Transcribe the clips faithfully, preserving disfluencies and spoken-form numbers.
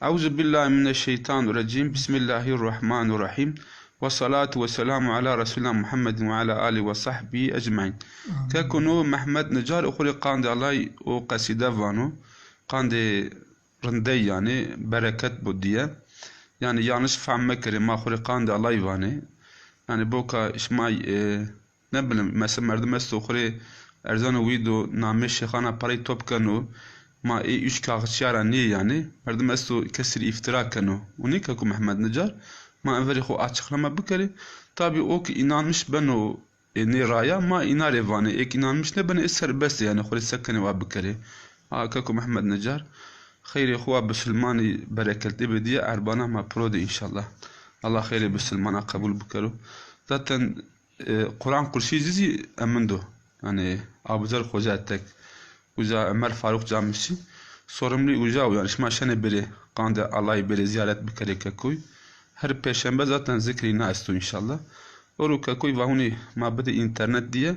Euzu billahi mineşşeytanirracim. Bismillahirrahmanirrahim. Ve salatu ve selamu ala Resulina Muhammedin ve ala alihi ve sahbihi ecmain. Keko no Mehmet Nicar xo rê qandê Allay o qesîde vano. Qandê rindey yanî, bereket bo diye. Yanî yanlış fehm mekerê, ma xo rê qandê Allay vanê. Yanî boka şima, e, ne bileyim, mesela merdim esto xo rê erzeno wî do namê şêxana parey top keno, ma ê üç kağıtçıya ra nîyê yanî. Merdim esto kesî rê iftira keno. O nê keko Mehmet Nicar. Ma enverê xo açıklama bikerê. Tabi o ki inanmış beno, e, nê raya, ma îna rê vanê. Ê ki inanmış nêbenê, ê serbest ê, yanî xo rê se kenê wa bikerê. A keko Mehmet Nicar, xeyrê xo wa bisilmanî bereketlî bidîye, erbana ma piro de înşallah. Allah xeyrê bisilmana qebul bikero. Zaten, e, Quran kursî zî zî emind o. Yanî Abuzer Xoca tek. Uca Ömer Faruk Camisi. Sorumlu uca o. Yanî şima şenê bêrê qandê Allay, bêrê zîyaret bikerê kekoy. Her pêşembe zaten zikrî na esto înşallah. Oro kekoy vahunî ma bidê înternet diye.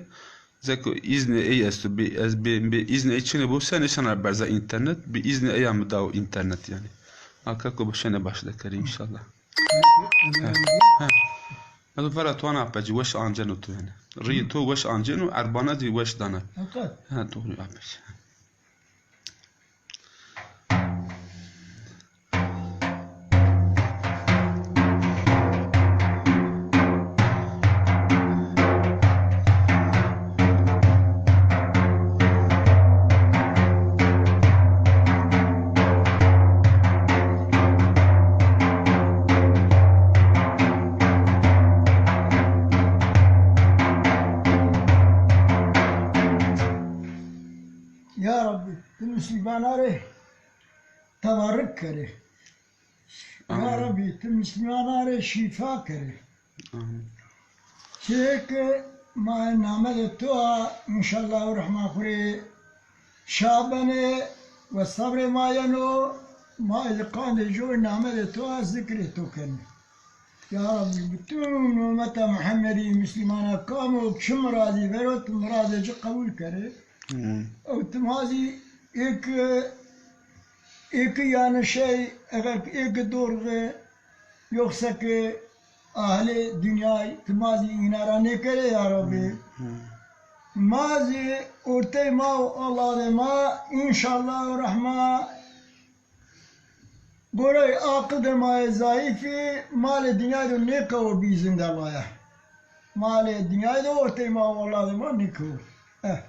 Zeko îznê ey esto. Bi, ez bi, bi îznê ey çinê bo, se nêşena berza înternet. Bi îznê ey a mi dao înternet yanî. A keko bo şenê başle kerê înşallah. Ha. Ez vera to ana apecî weş anceno to yanî. Rîyê to weş anceno, erbana zî weş dana. Hakikat. Ha, doğru apecî. Ya Rabbî, ti misilmana rê tebarrik kerê. Ya Amîn. Rabbî, ti misilmana rê şîfa kerê. Amîn. Çiyê ke ma namedê to a, înşallah Rehman xwu rê şa benê we sebrê ma yeno, ma ê qandê coy namedê to a zikrê to kenê. Ya Rabbî, bütün ummeta Muhammedî, misilmana kam o çi miradî vero, ti miradê ci qebul kerê. Amîn. Ew ti ma zî ê ke, ê ke yanî şey, eger ê ke dorxe, yoksa ke ahlê dinyay, ti ma zî îna ra nêkerê ya Rabbî. Amîn. Ma zî ortey ma û ewladê ma, înşallah Rehman, gorey aqildê ma yê zayîfî, malê dinyay do nêkewo bî zindê ma ya. Malê dinyay do ortey ma û ewladê ma nêkewo. Eh.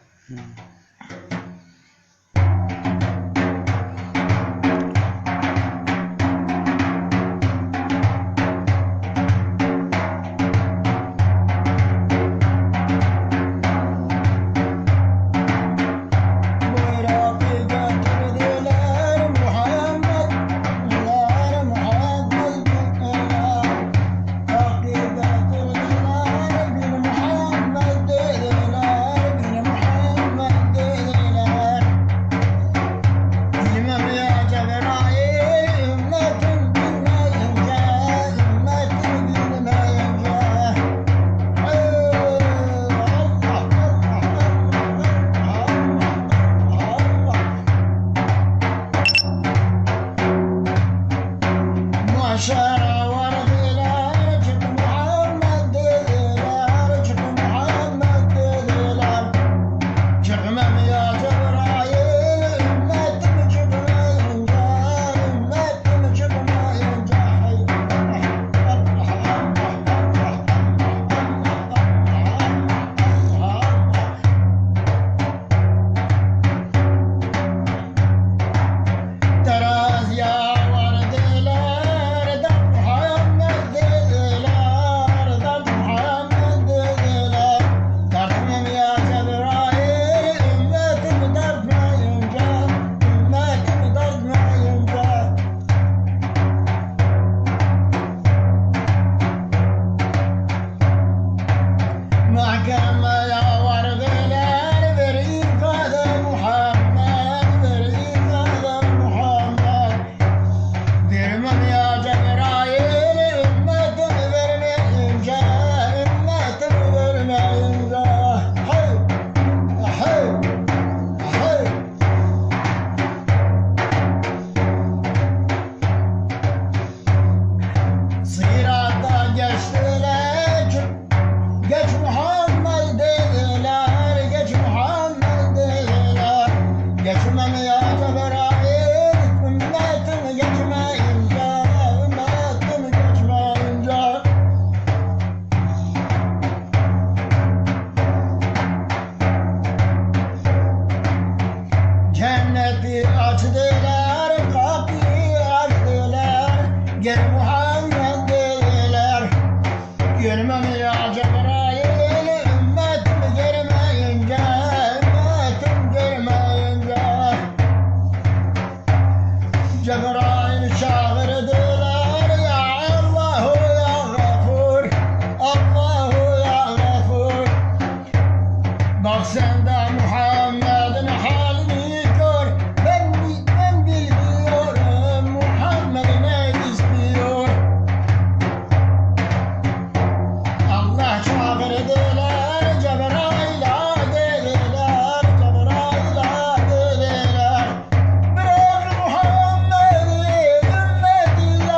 Muhammed dediler. Görmem ya Cebrail, ümmetim görmeyince, ümmetim görmeyince. Cebrail çağırdılar, ya Allahu ya Gafur, Allahu ya Gafur. Bak sen de Muhammed'in halini gör. Ben, ben bilmiyorum Muhammed ne istiyor. Allah çağırdılar Cebrail'a dediler, Cebrail'a dediler. Bırak Muhammed'i, ümmetin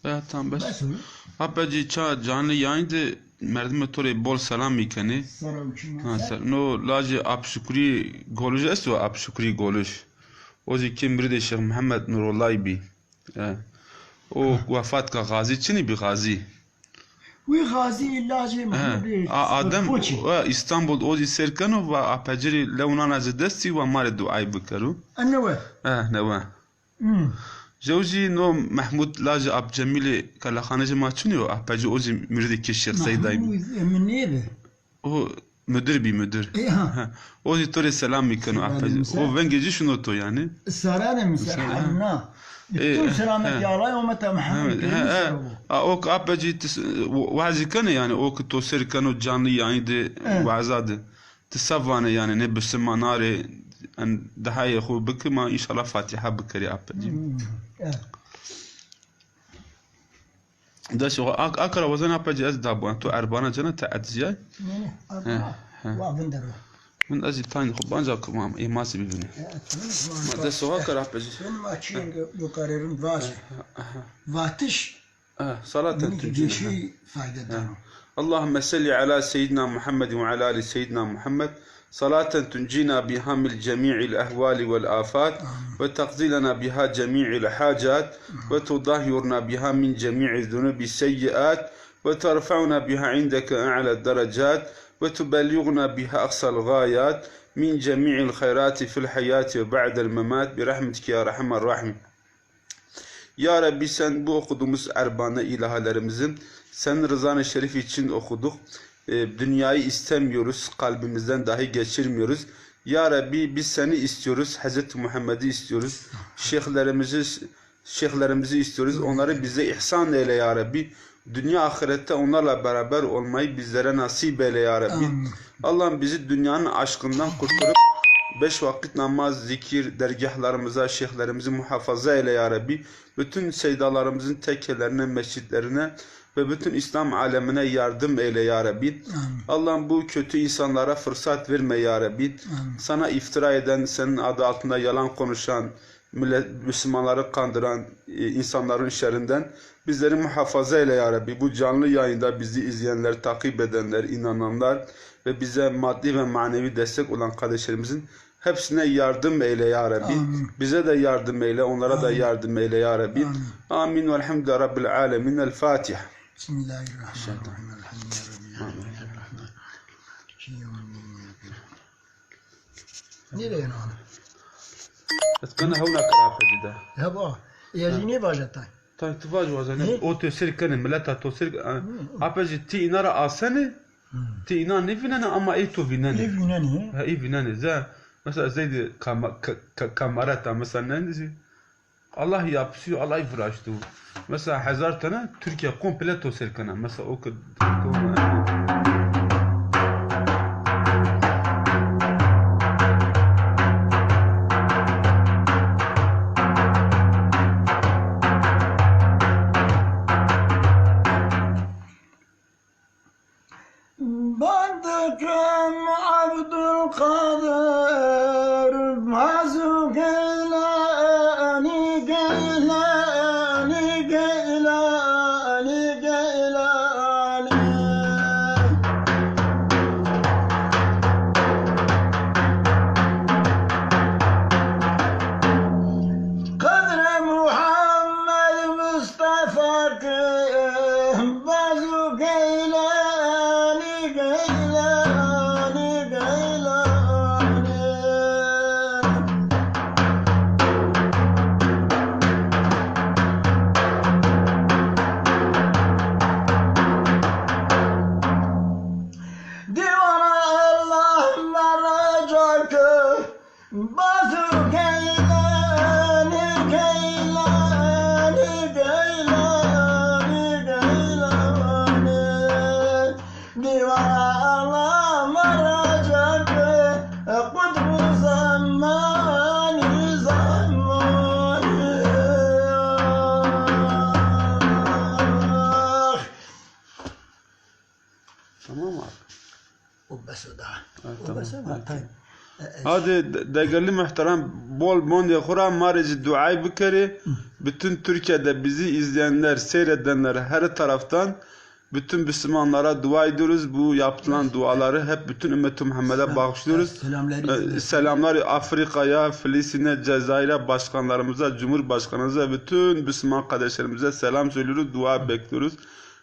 E, tamam, bes. Bes o. Apecî ça canlı yayın de merdimê to rê bol selamî kenê. Sera û çima ser. No lajê Ap Şukrî Golij esto, Ap Şukrî Golij. O zî kê miridê Şêx Mihemed Nurullayî bî. E. O wefat ka, Xazî çinî bî, Xazî? Wî Xazî lajê Mihemed Adem, Koçî. E, Îstanbul o zî sêr keno, va Apecî rê lew nana ci destî, va ma rê duayî bikero. E, newe. E, newe. Hmm. Jew zî no Mehmud lajê Ap Cemîlê Kelexanê ci ma çinî yo, Apecî o zî miridê kê Şêx Seydayî bî. Mehmud, e, mi nêbi. O mudir bî, mudir. E, ha. Ha. O zî to rê selamî keno, Apecî. O vengê ci şino to yanî. Sera de mi ser, ha. Bütün selamet ya Allah, ometa Muhammed. A, o ki Apecî wazî kenê yanî, o ki to sêr keno canlı yayın de, waza de. Ti se vanê yanî, nê bisimana rê, en, dihayê xo biki, ma înşallah Fatîha bikerî, Apecî. Hmm, evet. Dest xo, a, a kara wazena Apecî ez da buan, to erbana cena te edzîyay. Ne, ne, erbana. He, he. Wa vindero. Min ez î tayn xo banca kumam, ê ma zî bivînî. Ma dest xo kara Apecî. Benim açıyım bu kararın var. Vatiş. E, salatan tuncîna. Yeşî fayde dano. Allahümme salli ala seyyidina Muhammed ve ala ali seyyidina Muhammed. Salaten tuncîna biha min cemî'il ehvali vel afat ve taqdî lena biha cemî'il hacat ve tudahhirna biha min cemî'il zunubi seyyiat ve terfa'na biha indeke e'la derecat ve tubellighna biha aqsal gayat min cemî'il hayrati fil hayati ve ba'del memat bi rahmetike ya erhamer rahimin. Ya Rabbi, sen bu okuduğumuz erbane ilahelerimizin senin rızanı şerif için okuduk. E, dünyayı istemiyoruz, kalbimizden dahi geçirmiyoruz. Ya Rabbi, biz seni istiyoruz, Hazreti Muhammed'i istiyoruz, şeyhlerimizi, şeyhlerimizi istiyoruz. Onları bize ihsan eyle ya Rabbi. Dünya ahirette onlarla beraber olmayı bizlere nasip eyle ya Rabbi. Amin. Allah'ım, bizi dünyanın aşkından kurtarıp beş vakit namaz, zikir, dergahlarımıza, şeyhlerimizi muhafaza eyle ya Rabbi. Bütün seydalarımızın tekkelerine, mescitlerine ve bütün İslam alemine yardım eyle ya Rabbi. Amin. Allah'ım, bu kötü insanlara fırsat verme ya Rabbi. Amin. Sana iftira eden, senin adı altında yalan konuşan, millet, Müslümanları kandıran, e, insanların şerrinden bizleri muhafaza eyle ya Rabbi. Bu canlı yayında bizi izleyenler, takip edenler, inananlar ve bize maddi ve manevi destek olan kardeşlerimizin hepsine yardım eyle ya Rabbi. Amin. Bize de yardım eyle, onlara da yardım eyle ya Rabbi. Amin. Amin. Velhamdülillahi Rabbil alemin. El Fatiha. Bismillahirrahmanirrahim. Elhamdülillahi Rabbil alemin. Nereye yani? Ez kena hewna kira Apecî de. Ya ba, ez nêvaja tay. Tay tu vaj wazenê. O to sêr kenê, mileta to sêr, Apecî ti îna ra asenê, ti îna nêvînenê ama ey to vînenê. Ey vînenê. Ha, ey vînenê. Ze, mesela zey de kama-, ka-, ka-, kamereta mesela ne diyecek? Allah yapsıyor, Allah viraştı. Mesela hezar tane Türkiye komple to sêr kena. Mesela o ki Bandikim Abdülkadir Mazû Geylani, Geylani, Geylani, Geylani. Qedre Muhammed Mustafa ki Bazû Geylani, Geylani, Geylani. Dîwana Allah merra ca ke Bazû Geylani, Geylani, Geylani, Geylani. Dîwana Allah merra ca ke qutbu zemanî, zemanî. Tamam abi. O bes o daha. Ha, o tamam. Bes o daha. Hadi de-, degelli muhterem, Bol mondê xo ra ma rê zî duayî bikerê. Bütün Türkiye'de bizi izleyenler, seyredenler her taraftan bütün Müslümanlara dua ediyoruz. Bu yapılan duaları hep bütün ümmet-i Muhammed'e bağışlıyoruz. Selamlar Afrika'ya, Filistin'e, Cezayir'e, başkanlarımıza, Cumhurbaşkanımıza, bütün Müslüman kardeşlerimize selam söylüyoruz. Dua bekliyoruz.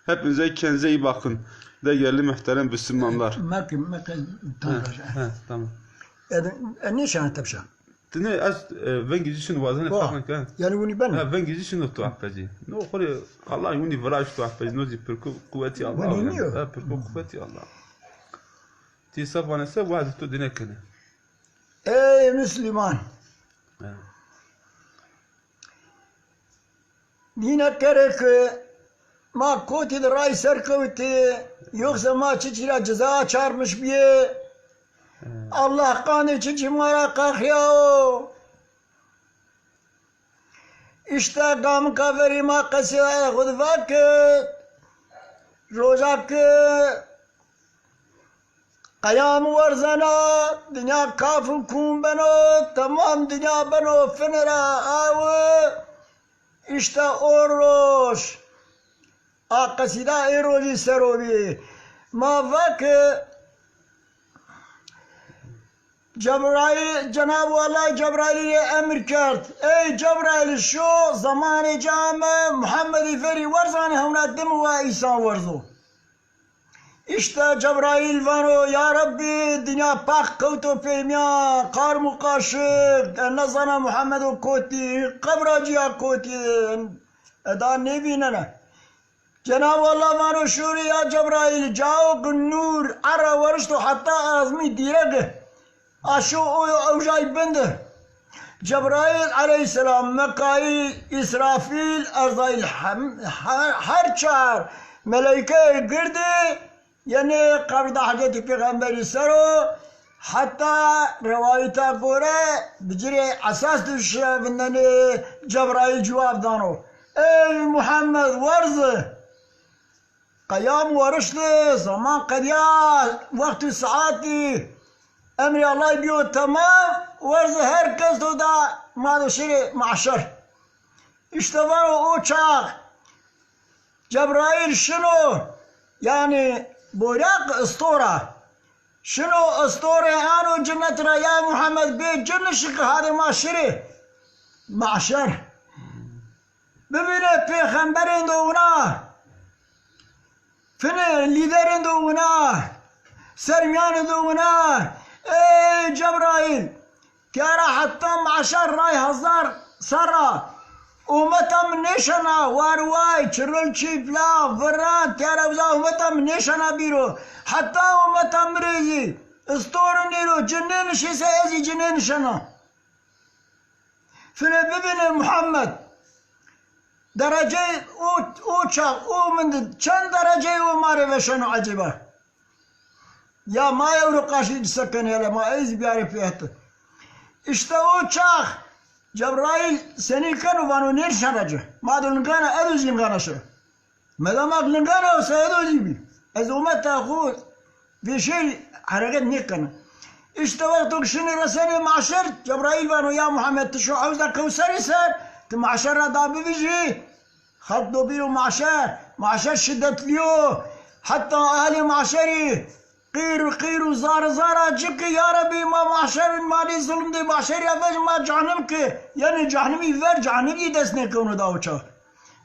Hepinize kendinize iyi bakın. Değerli muhterem Müslümanlar. Mekin, mekin, tamam. He, tamam. E, e, ne şahane tepşan? Ti nê ez, e, vengê ci şino wazenê ferqan ke. Yanî winî beno? Ha, vengê ci şino tu apecî. No xo rê Allah winî viraj tu apecî. No zî pirko quwetî Allah. Winî nîyo. Ha, pirko quwetî Allah. Ti sef vanese wazî tu dine kene. Ey Müslüman! Ha. Nîne kerê ke ma kotî de ray ser kewtî, yoxsa ma çiçî ra ceza çarmiş bîyê. Allah qandê çiçî ma ra qexrîyawo. Îşte gamika verî ma qesîdaya xo de vake, roja ke Qeyam werzena, dinya kaf û kûm beno, temam dinya beno finira awi. Îşte o roj. A qesîda ê rojî ser o bî. Ma va ke Cebraîl, Cenab-ı Allah Cebraîlî rê emir kerd. Ey Cebraîl, şo zemanê ci ame, Muhammedî verî werzanê, hewna dim wa îsan werzo. Îşte Cebraîl vano, ya Rebbî, dinya pax kewto pêmîyan, qarm û qaşiq, ez nezana Muhammedo kotî, qebra ci ya kotî, eda nêvînena. Cenab-ı Allah vano, şûrî ya Cebraîl, cao ki nûr erra werişto heta azmî dîregi. A şo o ewjay bin de. Cebraîl eleyhîsselam, Mekaîl, Îsrafîl, Ezraîl, hem-, her, her çar meleyke girdi, yenê qebr de hecetî pêxemberî ser o, heta rewayeta gore bi ci rê esas de şevindenê Cebraîl cewab dano. Ey Muhammed, werzi! Qeyam werişti, zeman qedîya, wext û saetî, emrê Allahî bîyo temam, werzi her kes do da ma do şirê mahşer. Îşte vano o çax Cebraîl şino, yanî boyraq istora. Şino istorê ano cinnet ra, ya Muhammed, bê ci nişiki hadê ma şirê mahşer. Bibîne pêxemberêndo wina, finê lîderêndo wina, sermîyanêndo wina. Ey Cebraîl, tîya ra heta mahşer ray hezar serr a. Umeta mi nêşena, war way, çiril çîpla, viran, tîya ra uza umeta mi nêşena bîro. Heta umeta mi rê zî istor nîro, ci nênişîse ez zî ci nênişena. Fine bibîne Muhammed. Dereceyê o, o çax, o min de çend dereceyê o ma rê veşeno ecêba? Ya ma ewro qarşî ci se kenê hele, ma ey zî biyarê pê hete. Îşte o çax Cebraîl senî keno, vano nênişena ci. Ma do lingana, ez do zî lingana şi. Medama lingana o seydo zî bî. Ez ometa xo vêşêrî hereket nêkena. Îşte wexto ke şinî resenê mahşer, Cebraîl vano, ya Muhammed, ti şo hewza Kewserî ser, ti mahşer ra da bivijî. Xelq do bîro mahşer, mahşer şîdetlî yo. Heta ehlê mahşerî qîr qîr û zar zar a ci ki, ya Rebbî, ma mahşer in, ma nê zulm dê mahşerî ya vej, ma cehnim ki. Yanî cehnimî ver, cehnim zî dest nêkewno da o çax.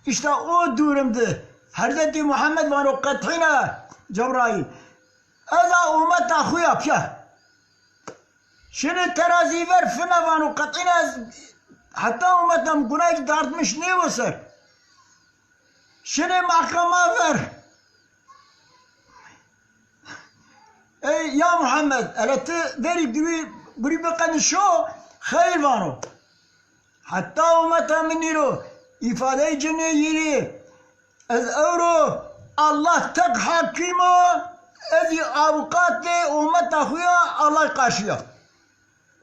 Îşte o durum de Hezretî Muhammed vano, qetîna Cebraîl, ez a umeta xo ya pîya. Şinê terazî ver fina vano, qetîna ez heta umeta mi gunay dartmiş nêbo ser. Şinê mehkema ver. Ey ya Muhammed, hele ti verî gurî, gurî biqenî şo, xeyr vano. Heta umeta mi nîro, îfadeyê ci nêyîrî. Ez ewro Allah tek hakîm o, ez zî avukatê umeta xo ya, Allah qarşî ya.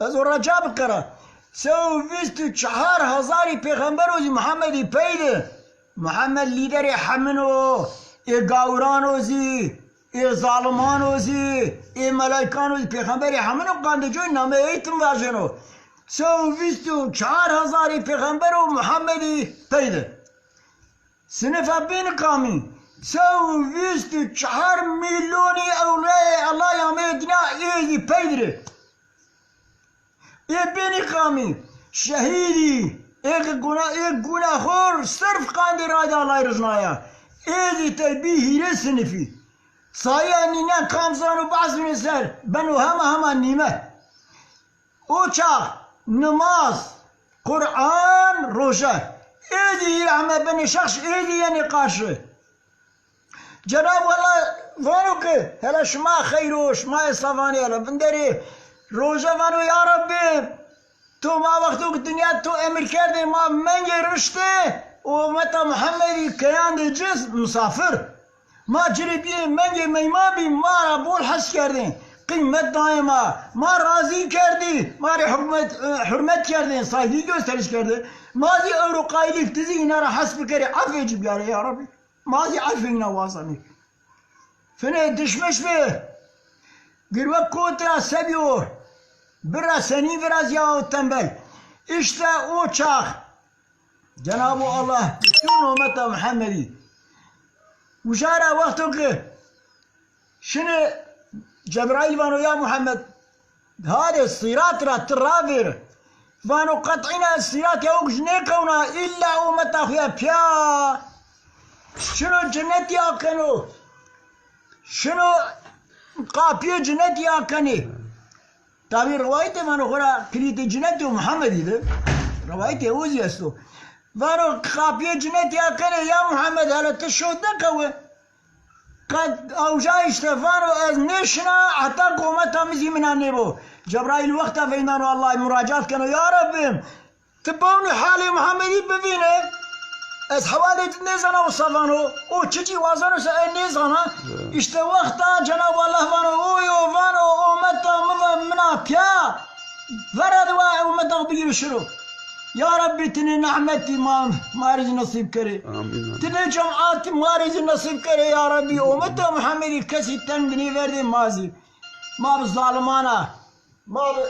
Ez o ra ca bikera. Se û vîst û çehar hezarî pêxember o zî Muhammedî pey de. Muhammed lîderê hemin o, ê gawran o zî, ê zaliman o zî, ê meleykan o zî, pêxemberê hemin o, qandê coy nameyê ey tim vajeno. Sew vîst û çar hezarî pêxember û Muhammedî pey de. Sinifa bîn qamî, sew vîst û çar mîlyonî ewliyayê Ellahî ameyê dîna, ê zî pey dir ê. Ê bînî qamî, şehîdî, ê guna-, ê gunaxor sirf qandê rayda Ellahî rizna ya. Ê zî tey bî hîrê sinifî. Sayîya nînan kam zano behs bîne ser, beno hema hema nîme. O çax nimaz, Quran, roje. Ê zî hîrê heme benê şexş, ê zî yenê qarşi. Cenab Allah vano ke, hele şima xeyr o, şima ê savanê hele vinderê. Roje vano, ya Rabbî, to ma wexto ke dinya to emir kerdê, ma mengê riştê, umeta Muhammedî keyandê ci misafir. Ma ci rê bîyê mengê meyman bî, ma ra bol hes kerdê. Qîmet dayê ma. Ma razî kerdî. Ma rê hurmet, e, hurmet kerdê, saygî gösteriş kerdê. Ma zî ewro qayilî ke ti zî înan ra hes bikerê, efê ci biyarê ya Rabbî. Ma zî efê înan wazenê. Finê dişmiş bi. Girwe kot ra se bîyo. Birra senî virazîya o tembel. Îşte o çax Cenab-ı Allah bütün ummeta Muhammedî. Uca ra wexto ke şinê Cebraîl vano, ya Muhammed, hadê Sîrat ra ti ravêr. Vano, qet'îna Sîrat ya û kuj nêkewna, îlla ummeta xo ya pîya. Şino cinetî akeno. Şino qapîyê cinetî akenê. Tabî riwayetê vano xora kilîtê cinetî û Muhammedî de. Riwayetê o zî esto. Vano qapîyê cinetî akenê, ya Muhammed, hele ti şo deqewe. Qet awca îşte vano ez nêşina heta qometa mi zî mina nêbo. Cebraîl wexta veynano Allahî muracat keno, ya Rabbim, ti bewnî halê Muhammedî bivîne. Ez hewalê ci nêzana o se vano. O çiçî wazeno se ez nêzana. Ya. Îşte wexta Cenab Allah vano, oyo vano, ometa mi ve mina pîya. Vera di wa ometa xo bigîro şiro. Ya Rabbî, ti nê nehmetî ma, ma rê zî nesîb kerê. Amîn, amîn. Ti nê cematî ma rê zî nesîb kerê ya Rabbî. Ometa Muhammedî kesî teng di nêverdê ma zî. Ma bi zaliman a. Ma bi,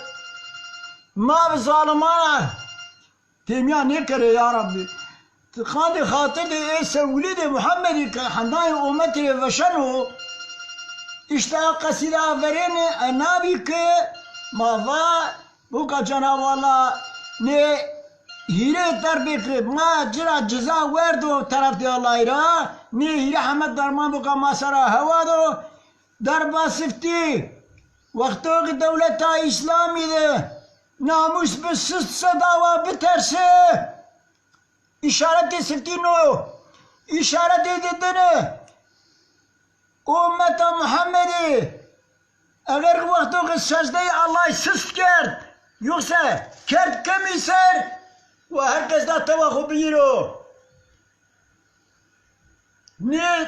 ma bi zaliman a. Têmîya nêkerê ya Rabbî. Ti qandê xatirdê ê se wulîdê Muhammedî ke hendayê ometî rê veşeno. Îşte a qesîde a verêne, e, nabî ke ma va, boka Cenab Allah nê hîrê derbê ke ma ci ra ciza werdo terefdê Allahî ra, nê hîrê heme derman boka ma sera hewa do. Derba siftî, wexto ke dewleta Îslamî de namûs bi sist sedawa biterse, îşaretê siftî no, îşaretê didine, ummeta Muhammedî, eger wexto ke secdeyê Allahî sist kerd, yoksa kerd kemî ser, wa her kes da tewa xo bigîro. Nê,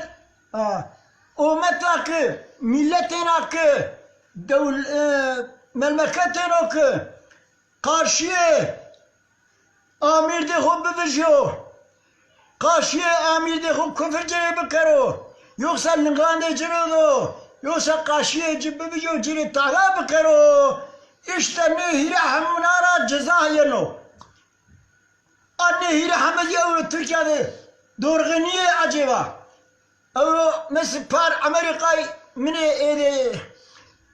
a, ometa ke, mîletêna ke, dewl-, e, memleketêno ke qarşîyê amîrdê xo bivijyo, qarşîyê amîrdê xo kufir ci rê bikero, yoksa lingandê ci rê do, yoksa qarşîyê ci bivijyo, ci rê tahra bikero, îşte nê hîrê hemûna ra ceza yeno. A nê hîrê heme zî ewro Tirkîya de dorxê nîyê ecêba. Ewro mes par Amerîkay minê êdê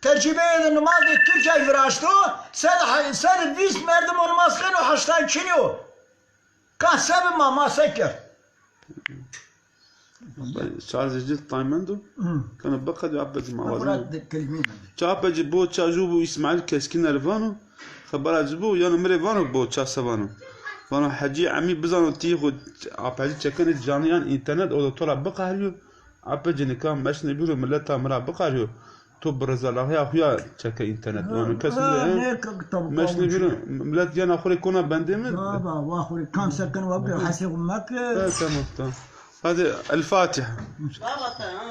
tercîbeyê de nimazê Tirkîyay viraşto, sed, sed vîst merdim o nimaz keno, heştay çinî yo. Ka se bi ma, ma se kerd? Şarjê ci taymendo. Hı. Keno biqedî, apê ci ma wazeno. Murat de kelimî bende. Ça apê ci bo ça ju bu, Îsmaîl Keskîner vano. Xebera ci bu, yanî mi rê vano bo ça se vano. Vano Hecî Emî bizano tî xo apê ci çekenê canî yan înternet, o da to ra biqehrîyo. Apê ci nika meşnê bîro, mileta mi ra biqehrîyo. To bi rezalaxiya xo ya çeke înternet. Ha, vano kes ha, mi rê, nê ke-, kitab meşnê bîro, milet yena xo rê kona bendê mi? Baba, wa xo rê kam se ken wa bê, hesê xo meke. Ha, tamam, tamam. Hadi, El Fatiha. Baba, tamam.